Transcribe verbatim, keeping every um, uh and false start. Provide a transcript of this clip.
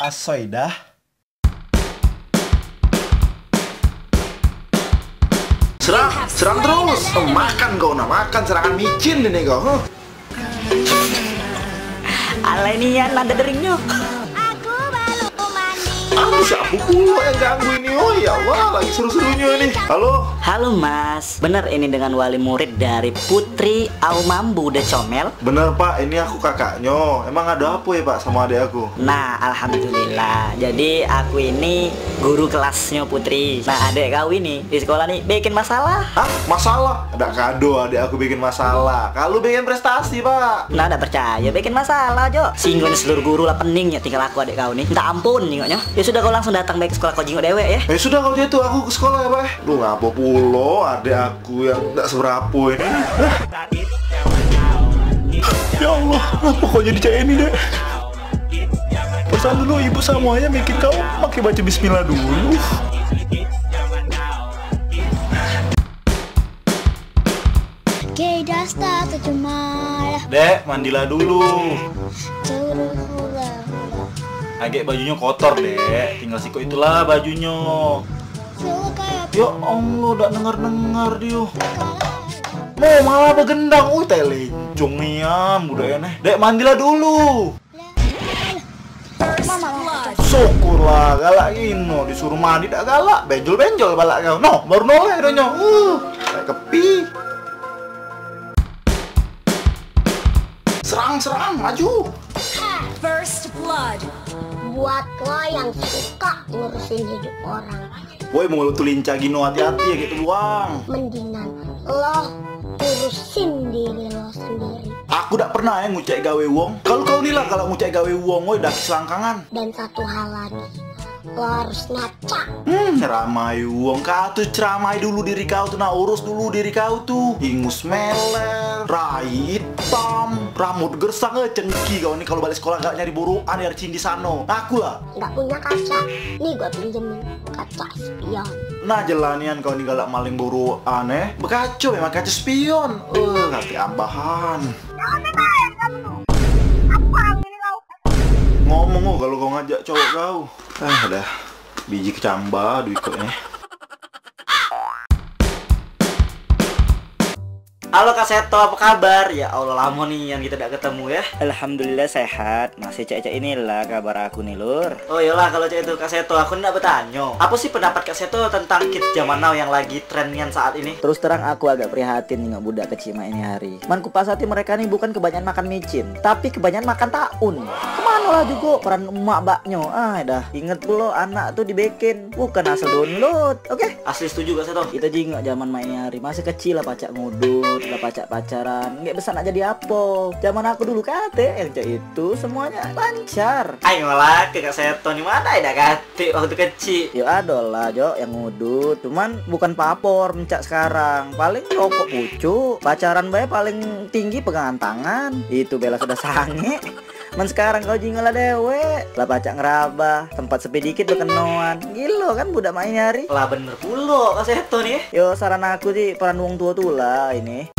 Asoidah. Serang, serang terus. Eh, makan kau nak makan serangan micin ini kau. Huh. Alai nian nada deringnyo. Aku baru mandi. Aduh, siapa pula yang ganggu ini? Oh ya Allah, lagi seru-serunya ini. Halo. Halo Mas, bener ini dengan wali murid dari Putri Aumambu de Comel? Bener Pak, ini aku kakaknyo. Emang ada apa ya Pak sama adik aku? Nah, alhamdulillah. Jadi aku ini guru kelasnyo Putri. Nah, adik kau ini di sekolah nih bikin masalah. Hah? Masalah? Dak kado adik aku bikin masalah. Kalu bikin prestasi, Pak. Nah, dak percaya bikin masalah, Jo. Singgung seluruh guru lah pening ya tinggal aku adik kau nih. Minta ampun jingoknyo. Ya sudah kau langsung datang baik ke sekolah kau jingok dewek ya. Ya sudah kalau gitu aku ke sekolah ya, Pak. Duh, ngapa pulo adik aku yang dak seberapa ini? Ya Allah, ngapa kau jadi cak ini, Dek? Perasaan dulu ibu sama ayah bikin kau pakai baca bismillah dulu. Oke, dah start cuma. Dek, mandilah dulu. Suruh pulang. Agek bajunyo kotor, Dek. Tinggal sikok itulah bajunyo. Suruh kayak. Ya Allah, dak dengar-dengar dio. Mau malah begendang. Ui, tai lencong nian budak ini. Dek, mandilah dulu. Syukurlah, galak gino, disuruh mandi dak galak, benjol-benjol balak kau. Noh, baru noleh donyo. Uh, kayak kepi. Serang, serang, maju. First blood. Buat lo yang suka ngurusin hidup orang. Woi, mulu tu lincah gino, hati-hati ya gitu buang. Mendingan lo urusin diri lo sendiri. Aku dak pernah ya ngucek gawe wong. Kalau kau ni lah kalau ngucek gawe wong, woi, daki selangkangan. Dan satu hal lagi, lo harus ngaca. Hmm, ramai wong. Kau tu ceramai dulu diri kau tu, nah, urus dulu diri kau tu. Ingus meler, rai itam, rambut gersang, eh, cengki kau ni kalau balik sekolah gak nyari buruan, nyari cindi sano. Ngaku lah. Nggak punya kaca. Nih, gua pinjemin kaca spion. Nah, jelanian kau ni galak maling buruan, eh. Bekaco memang kaca spion. Eh, ngerti ambahan. Ngomong, oh, kalau kau ngajak cowok kau. Ah, dah. Biji kecamba duit kau ni. Halo Kak Seto, apa kabar? Ya Allah, lamo nian kita dak ketemu ya. Alhamdulillah sehat, masih cak-cak inilah kabar aku nih, Lur. Oh iyalah, kalau cak itu Kak Seto, aku nak bertanya. Apa sih pendapat Kak Seto tentang kids zaman now yang lagi tren nian saat ini? Terus terang aku agak prihatin nengok budak kecik mak ini hari. Man kupas hati mereka nih bukan kebanyakan makan micin, tapi kebanyakan makan taun. Kemano lah juga peran emak baknyo? Ah dah, inget pulo anak tu dibikin, bukan asal download, oke? Asli setuju Kak Seto. Kita jingok zaman mak ini hari, masih kecil lah pacak ngudut, lah pacak pacaran. Nggak besar nak jadi apa? Zaman aku dulu kate yang cak itu semuanya lancar. Ayo lah ke Kak Seto ni, mana ada kate waktu kecil? Yo ado lah, Jok, yang ngudut. Cuman bukan papor mencak sekarang. Paling rokok pucuk, pacaran bae paling tinggi pegangan tangan. Itu bela sudah sange. Men sekarang kau jingok lah dewek, lah pacak ngerabah, tempat sepi dikit bekenoan. Gilo kan budak mak ini hari? Lah bener pulo Kak Seto ni. Yo saran aku sih peran wong tua tu lah ini.